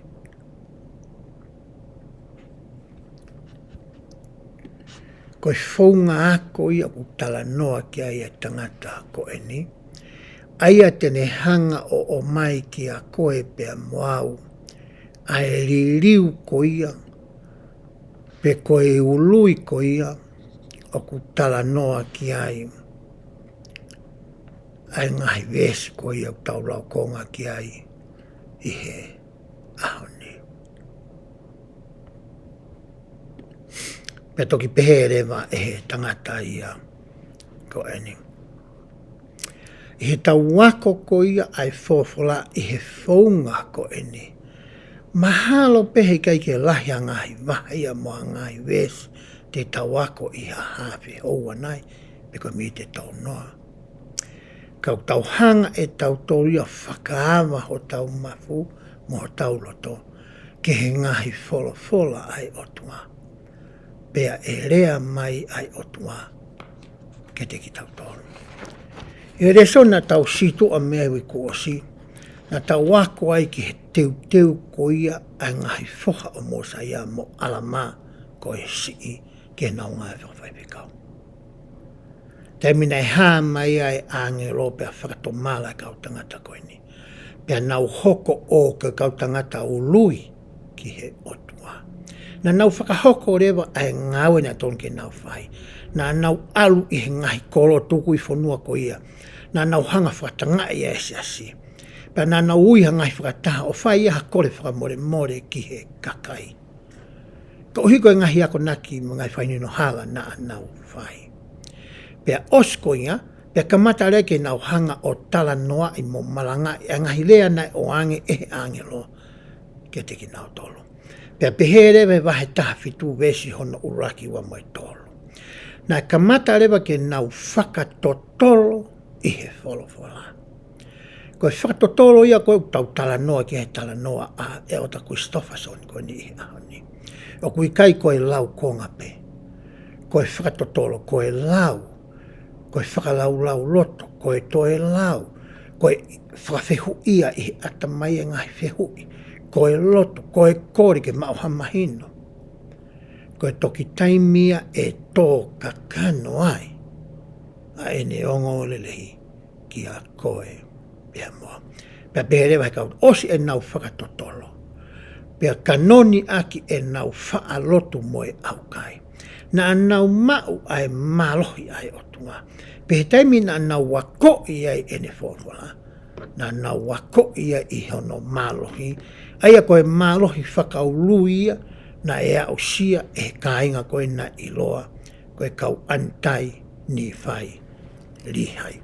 Ko e founga ako ia ʻoku talanoa ki ai e tangata ko eni, ʻa ia te ne hanga ʻo ʻomai kiate koe pea mo au ʻa e liliu ko ia, pe ko e ului ko ia ʻoku talanoa ki ai ʻa e ngaahi veesi ko ia ʻoku tau lau konga ki ai ʻi he ʻaho ni. Pea toki pehē leva ʻe he tangata ia ko eni, ʻi heʻetau ako ko ia ʻa e folofola ʻi he founga ko eni, mahalo pē heʻikai ke lahi ʻa e ngaahi vahe ia mo e ngaahi veesi te tau ako ʻi ha haafe houa nai, pe ko e miniti tolu noa. Ka ʻoku tau hanga ʻe tautolu ia ʻo fakaava hotau mafu mo hotau loto ki he ngaahi folofola ʻa e ʻOtua. Pea ʻe lea mai ʻa e ʻOtua kiate kitautolu. ʻI he lēsoni naʻa tau situʻa mei ai uike kuo ʻosi, naʻa tau ako ai ki he teuteu ko ia ʻa e ngaahi foha ʻo Mōsaia mo ʻAlamā ko e siʻi ki heʻenau ngāue fakafaifekau. Taimi naʻe hā mai ai e ʻāngelo pea fakatomala e kau tangata ko eni, pea nau hoko ʻo ko e kau tangata ului ʻi he ʻOtua. Naʻa nau fakahoko leva ʻa e ngāue naʻe totonu ke nau fai. Naʻa nau ʻalu ʻi he ngaahi kolo tuku ʻi fonua ko ia. Naʻa nau hanga fakatangaʻi ʻa e siasi. Pea naʻa nau ui ha ngaahi fakataha ʻo fai ʻa ha kole fakamolemole ki he kakai. Koeʻuhi ko e ngaahi akonaki mo e ngaahi fakahinohino hala naʻa nau fai. Pea ʻosi ko ia, pea kamata leva ke nau hanga ʻo talanoaʻi mo malangaʻi ʻa e ngaahi lea naʻe ʻoange ʻe he ʻāngelo kiate kinautolu. Pea pehē leva he vahe taha fitu veesi hono ʻuluaki, ua mo e tolu. Naʻe kamata leva ke nau fakatotolo ʻi he folofola. Ko e fakatotolo ia ko ē ʻoku tau talanoa ki he talanoa ʻa ʻEletā Kulisitofasoni ko eni ʻi he ʻaho ni. ʻOku ʻikai ko e lau konga pē. Ko e fakatotolo, ko e lau, ko e fakalaulauloto, ko e toe lau, ko e fakafehuʻia ʻi he ʻatamai e ngaahi fehuʻi, ko e lotu, ko e kole ke maʻu ha mahino. Ko e toki taimi ia ʻe tō kakano ai ʻa ʻene ongoongolelei kiate koe pea mo au. Pea pehē leva he kau ʻosi ʻenau fakatotolo. Pea kanoni ʻaki ʻenau faʻa lotu mo e ʻaukai. Naʻa nau maʻu ʻa e mālohi ʻa e ʻOtua. Pea he taimi naʻa nau akoʻi ai ʻene folofola. Naʻa nau akoʻi ai ʻi hono mālohi. ʻA ia ko e mālohi fakaului ia naʻe aʻusia ʻe he kāinga ko ē naʻe ʻiloa ko e kau ʻAnitai Nīfai Līhai.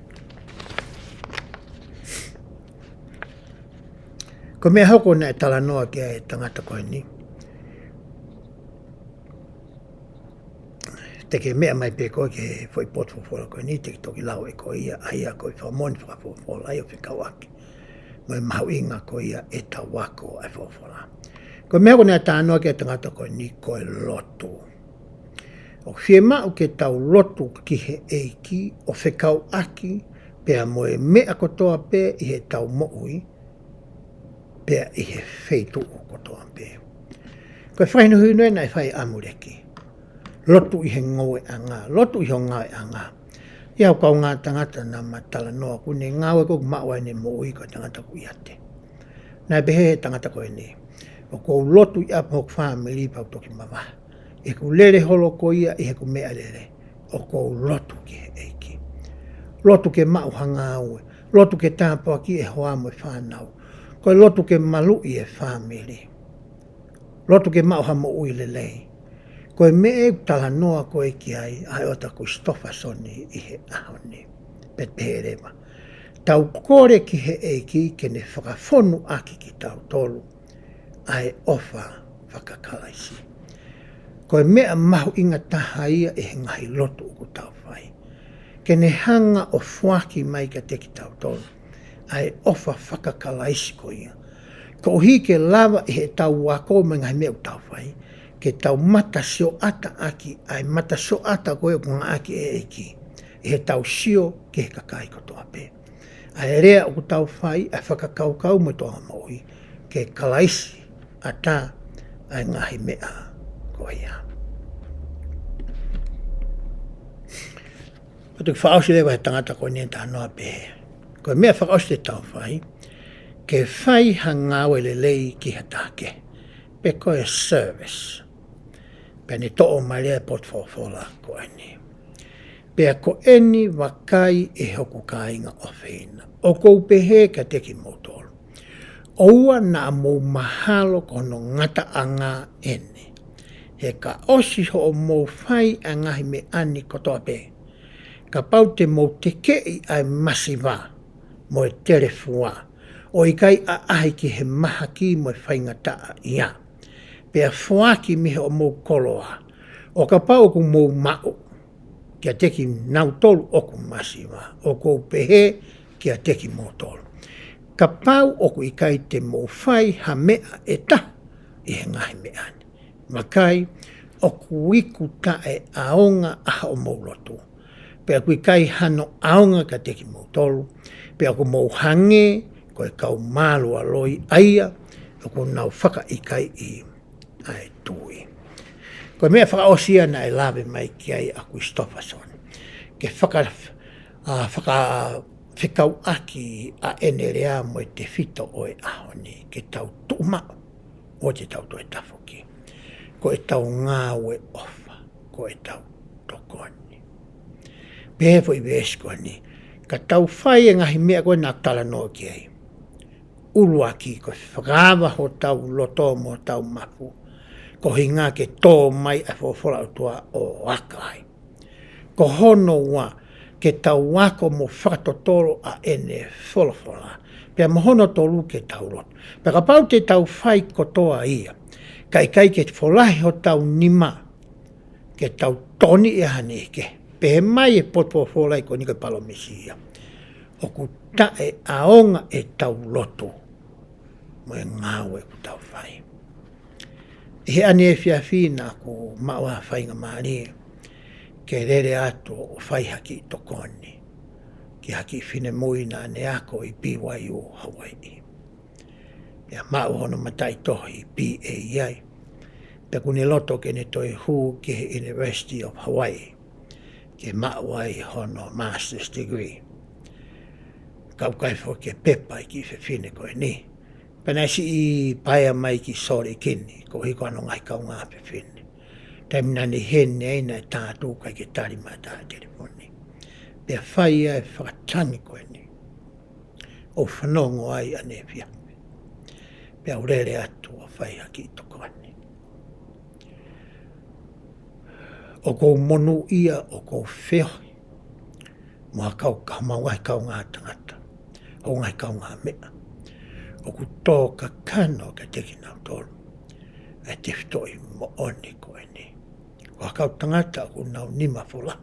Ko e meʻa hoko naʻe talanoa ki ai e tangata ko eni. Te ke meʻa mai pē koe ki he foʻi potu folofola ko eni, te ke toki lau ʻe koe ia, ʻa ia ko e fakamoʻoni fakafolofola, ʻa ia ʻoku fekauʻaki mo e mahuʻinga ko ia ʻetau ako ʻa e folofola. Ko e meʻa hoko naʻe talanoa ki ai e tangata ko eni ko e lotu. ʻOku fiemaʻu ke tau lotu ki he ʻEiki ʻo fekauʻaki pea mo e meʻa kotoa pē ʻi heʻetau moʻui, pea ʻi he feituʻu kotoa pē. Ko e fakahinohino ē naʻe fai ʻe ʻAmuleki. Lotu ʻi he ngoueʻanga, lotu ʻi ho ngoueʻanga. ʻI ai haʻaku kaungā tangata naʻa ma talanoa, ʻoku ne ngāue ko ē ʻoku maʻu ai ʻene moʻui ko e tangata ʻoku ʻiate. Naʻe pehē he tangata ko eni, ʻoku ou lotu ʻi ʻapi hoku fāmili pea u toki mavahe. ʻI heʻeku lele holo ko ia ʻi heʻeku meʻalele, ʻoku ou lotu ki he ʻEiki. Lotu ke maʻu ha ngāue, lotu ke tāpuakiʻi e hoa mo e fānau. Ko e lotu ke maluʻi e fāmili. Lotu ke maʻu ha moʻui lelei. Ko e meʻa ʻoku talanoa ko ē ki ai ʻa ʻEletā Kulisitofasoni ʻi he ʻaho ni. Pea pehē leva. Tau kole ki he ʻEiki ke ne fakafonu ʻaki kitautolu ʻa e ʻofa faka-Kalaisi. Ko e meʻa mahuʻinga taha ia ʻi he ngaahi lotu ʻoku tau fai. Ke ne hanga ʻo foaki mai kiate kitautolu ʻa e ʻofa faka-Kalaisi ko ia. Koeʻuhi ke lava ʻi heʻetau ako mo e ngaahi meʻa ʻoku tau fai, ke tau matasioʻataʻaki ʻa e matasioʻata ko ē ʻoku ngāueʻaki ʻe he ʻEiki, ʻi heʻetau sio ki he kakai kotoa pē. ʻA e lea ʻoku tau fai, ʻa e fakakaukau mo e tōʻonga moʻui, ke Kalaisi ʻatā ʻa e ngaahi meʻa ko ia. Pea toki fakaʻosi leva he tangata ko eni ʻene talanoa pehē. Ko e meʻa fakaʻosi te tau fai, ke fai ha ngāue lelei ki ha taha kehe. Pe ko e service. Pea ne toʻo mai leva e potu folofola ko eni. Pea ko eni vakai ʻe hoku kāinga ʻofeina. ʻOku ou pehē kiate kimoutolu. ʻOua naʻa mou mahalo ko hono ngataʻanga eni. He ka ʻosi hoʻomou fai ʻa e ngaahi meʻa ni kotoa pē. Kapau te mou tekeʻi ʻa e masiva mo e telefua. ʻO ʻikai ʻaʻahi ki he mahaki mo e faingataʻaʻia. Pea foaki mei hoʻomou koloa. ʻO kapau ʻoku mou maʻu kiate kinautolu ʻoku masiva, ʻoku ou pehē kiate kimoutolu. Kapau ʻoku ʻikai te mou fai ha meʻa ʻe taha ʻi he ngaahi meʻa ni. Vakai, ʻoku iku taʻeʻaonga ʻa hoʻomou lotu. Pea ʻoku ʻikai hano ʻaonga kiate kimoutolu. Pea ʻoku mou hangē ko e kau mālualoi ʻa ia ʻoku nau fakaʻikaiʻi ʻa e tui. Ko e meʻa fakaʻosi ia naʻe lave mai ki ai ʻa Kulisitofasoni. Ke faka-, ʻa, fakafekauʻaki ʻa ʻene lea mo e tefito ʻo e ʻaho ni. Ke tau tuʻu maʻu ʻoua te tau toe tafoki. Ko ʻetau ngāue ʻofa, ko ʻetau tokoni. Pehē foʻi veesi ko eni, ka tau fai e ngaahi meʻa ko ē naʻa ku talanoa ki ai. ʻUluaki, ko e fakaava hotau loto mo hotau mafu, ko e ʻuhinga ke tō mai ʻa e folofola ʻa e ʻOtua ʻo aka ai. Ko hono ua, ke tau ako mo fakatotolo ʻa ʻene folofola. Pea mo hono tolu, ke tau lotu. Pea kapau te tau fai kotoa ia, ka ʻikai ke folahi hotau nima ke tau tokoni ʻi ha niʻihi kehe, pehē mai e potu folofola ko eni, ko e palōmesi ia, ʻoku taʻeʻaonga ʻetau lotu mo e ngāue ʻoku tau fai. ʻI heʻene efiafi naʻa ku maʻu ha faingamālie ke lele atu ʻo fai ha kiʻi tokoni ki ha kiʻi finemui naʻa ne ako ʻi B Y U Hawaii. Pea maʻu hono mataʻitohi B A ai. Pea ʻoku ne loto ke ne toe hū ki he University of Hawaii ke maʻu ai hono master's degree. Ka ʻoku ʻikai foki ke pepa e kiʻi fefine ko eni. Pea naʻe siʻi paea mai ki Sōlekini, koeʻuhi ko hono ngaahi kaungā fefine. Taimi naʻa ne ʻi heni ai naʻe tā atu, ʻikai ke tali mai ha taha telefoni. Pea fai ai e fakatangi ko eni. ʻO fanongo ai ʻaneefiafi. Pea u lele atu ʻo fai ha kiʻi tokoni. ʻOku ou monūʻia, ʻoku ou feohi mo ha kau, ka mau ngaahi kaungā tangata, ho ngaahi kaungāmeʻa. ʻOku tō kakano kiate kinautolu ʻa e tefitoʻi moʻoni ko eni. Ko ha kau tangata ʻoku nau nima fola,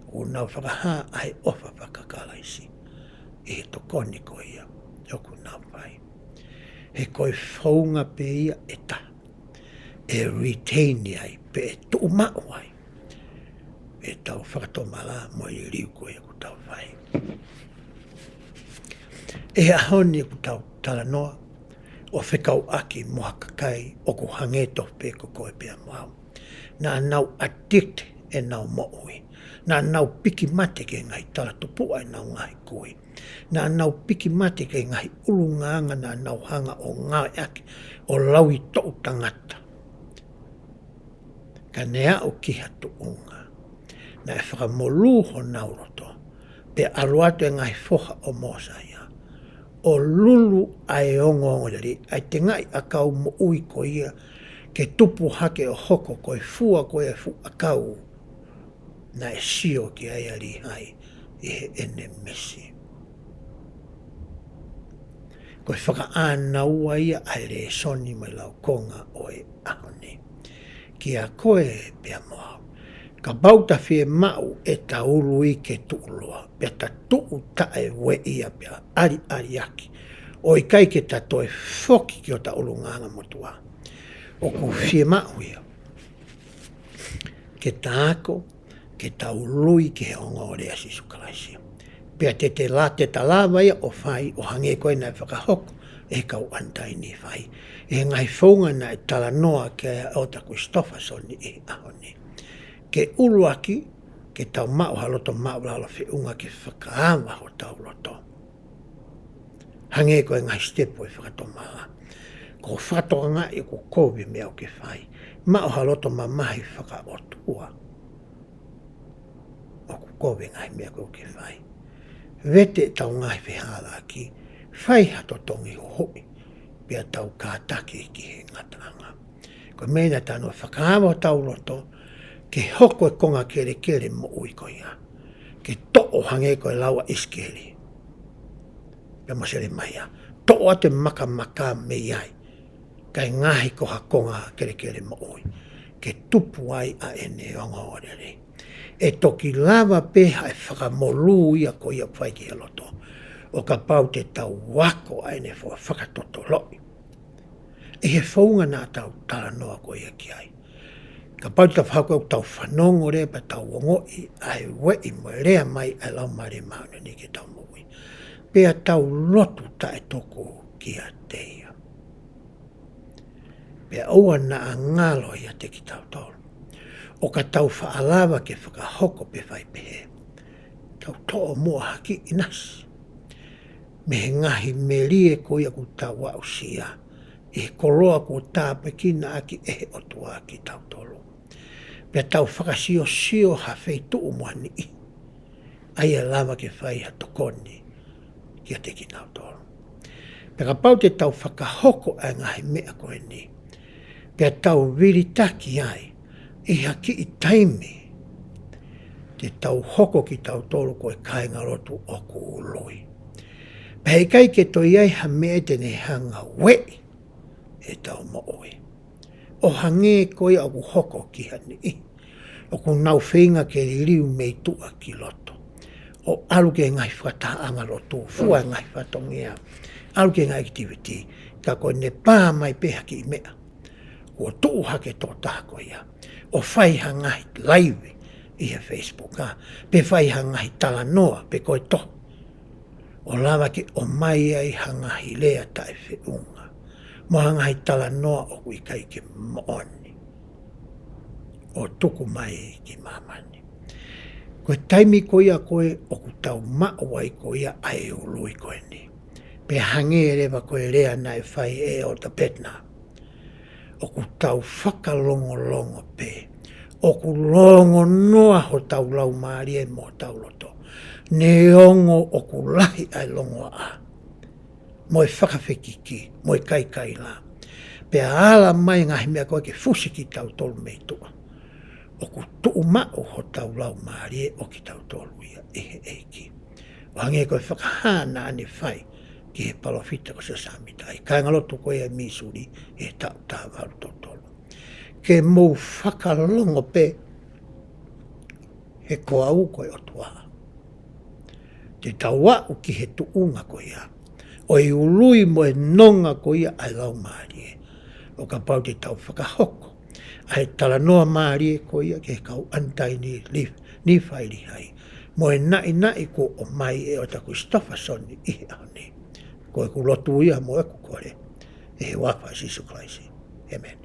ʻoku nau fakahā ʻa e ʻofa faka-Kalaisi ʻi he tokoni ko ia ʻoku nau fai. He ko e founga pē ia ʻe taha ʻe retain ai pe ʻe tuʻumaʻu ai ʻetau fakatomala mo e liliu ko ia ʻoku tau fai. ʻI he ʻaho ni ʻoku tau talanoa ʻo fekauʻaki mo ha kakai ʻoku hangē tofu pē ko koe pea mo au. Naʻa nau addict ʻenau moʻui. Naʻa nau piki mate ki he ngaahi talatupuʻa ʻenau ngaahi kui. Naʻa nau piki mate ki he ngaahi ʻulungaanga naʻa nau hanga ʻo ngāueʻaki ʻo lauitoʻu tangata. Ka ne aʻu ki ha tuʻunga naʻe fakamolū honau loto, pea ʻalu atu e ngaahi foha ʻo Mōsaia ʻo lulu ʻa e ongoongolelei, ʻa e tengaʻi ʻakau moʻui ko ia, ke tupu hake ʻo hoko ko e fua ko ia e fuʻu ʻakau naʻe sio ki ai ʻa Līhai ʻi heʻene misi. Ko e fakaʻānaua ia ʻa e lēsoni mo e laukonga ʻo e ʻaho ni kiate koe pea mo au. Kapau ta fiemaʻu ʻeta ului ke tuʻuloa, pea ta tuʻu taʻeueʻia pea ʻaliʻaliaki, ʻo ʻikai ke ta toe foki ki hota ʻulungaanga motuʻa, ʻoku fiemaʻu ia ke ta ako, ke ta ului ki he ongoongolelei ʻa Sīsū Kalaisi. Pea te te la-, te ta lava ia ʻo fai ʻo hangē ko ia naʻe fakahoko ʻe he kau ʻAnitainifae. ʻI he ngaahi founga naʻe talanoa ki ai ʻa ʻEletā Kulisitofasoni ʻi he ʻaho ni. Ke ʻuluaki, ke tau maʻu ha loto maʻulalo feʻunga ke fakaava hotau loto. Hangē ko e ngaahi sitepu ʻo e fakatomala. Ko e fakatokangaʻi ʻoku kovi e meʻa ʻoku ke fai. Maʻu ha loto mamahi fakaʻotua. ʻOku kovi e ngaahi meʻa ʻoku ke fai. Vete ʻetau ngaahi fehālaaki. Fai ha totongi huhuʻi. Pea tau kātaki ki he ngataʻanga. Ko e meʻa ia naʻa tau fakaava hotau loto, ke hoko e konga kelekele moʻui ko ia. Ke toʻo hangē ko e lau ʻa ʻIsikeli pea mo Selemaia. Toʻo atu e makamaka mei ai, kae ngaohi ko ha konga kelekele moʻui, ke tupu ai ʻa ʻene ongoongolelei. ʻE toki lava pē ʻa e fakamolū ia ko ia ʻoku fai ki he loto, ʻo kapau te tau ako ʻa ʻene fo-, fakatotoloʻi ʻi he founga naʻa tau talanoa ko ia ki ai. Kapau te tau fakau tau fanongo leva pea tau ongoʻi ʻa e ueʻi mo e lea mai ʻa e Laumālie Māʻoniʻoni ki heʻetau moʻui, pea tau lotu taʻetuku kiate ia. Pea ʻoua naʻa ngalo ʻiate kitautolu, ʻo ka tau faʻa lava ke fakahoko pe fai pehē, tau toʻo muʻa ha kiʻi ʻinasi mei he ngaahi melie ko ia ʻoku tau aʻusia ʻi he koloa kuo tāpuekina ʻaki ʻe he ʻOtua kitautolu. Pea tau fakasiosio ha feituʻu mo ha niʻihi ʻa ia ʻe lava ke fai ha tokoni kiate kinautolu. Pea kapau te tau fakahoko ʻa e ngaahi meʻa ko eni, pea tau vilitaki ai ʻi ha kiʻi taimi, te tau hoko kitautolu ko e kāingalotu ʻoku ului. Pea heʻikai ke toe ʻi ai ha meʻa te ne hanga ʻo ueʻi ʻetau moʻui. ʻO hangē ko ia ʻoku hoko ki ha niʻihi ʻoku nau feinga ke liliu mei tuʻa ki loto, ʻo ʻalu ki he ngaahi fakatahaʻanga lotu, fua e ngaahi fatongia, ʻalu ki he ngaahi activity, ka ko ʻene pā mai pē ha kiʻi meʻa, kuo tuʻu hake tokotaha ko ia ʻo fai ha ngaahi laivi ʻi he Facebook, ʻa, pe fai ha ngaahi talanoa, pe ko e toho, ʻo lava ke ʻomai ai ha ngaahi lea taʻefeʻunga mo ha ngaahi talanoa ʻoku ʻikai ke moʻoni, ʻo tuku mai ki māmani. Ko e taimi ko ia ko ē ʻoku tau maʻu ai ko ia ʻa e ului ko eni, pea hangē leva ko e lea naʻe fai ʻe ʻEletā Bednar, ʻoku tau fakalongolongo pē, ʻoku longonoa hotau laumālie mo hotau loto, neongo ʻoku lahi ʻa e longoaʻa mo e fakafekiki mo e kaikaila, pea ala mai ngaahi meʻa ko ē ke fusi kitautolu mei tuʻa, ʻoku tuʻumaʻu hotau laumālie ʻo kitautolu ia ʻe he ʻEiki. ʻO hangē ko e fakahā naʻa ne fai ki he palōfita ko Siosefa Sāmita ʻi he kāingalotu ko ia ʻi Mīsuli ʻi he taʻu taha valu tolu tolu: Ke mou fakalongo pē, he ko au ko e ʻOtua. Te tau aʻu ki he tuʻunga ko ia ʻo e ului mo e nonga ko ia ʻa e laumālie, ʻo kapau te tau fakahoko ʻa e talanoa mālie ko ia ki he kau ʻAnitaini Li-, Nīfai Lihai, mo e naʻinaʻi kuo ʻomai ʻe ʻEletā Kulisitofasoni ʻi he ʻaho ni. Ko ʻeku lotu ia mo ʻeku kole ʻi he huafa ʻo Sīsū Kalaisi, ʻēmeni.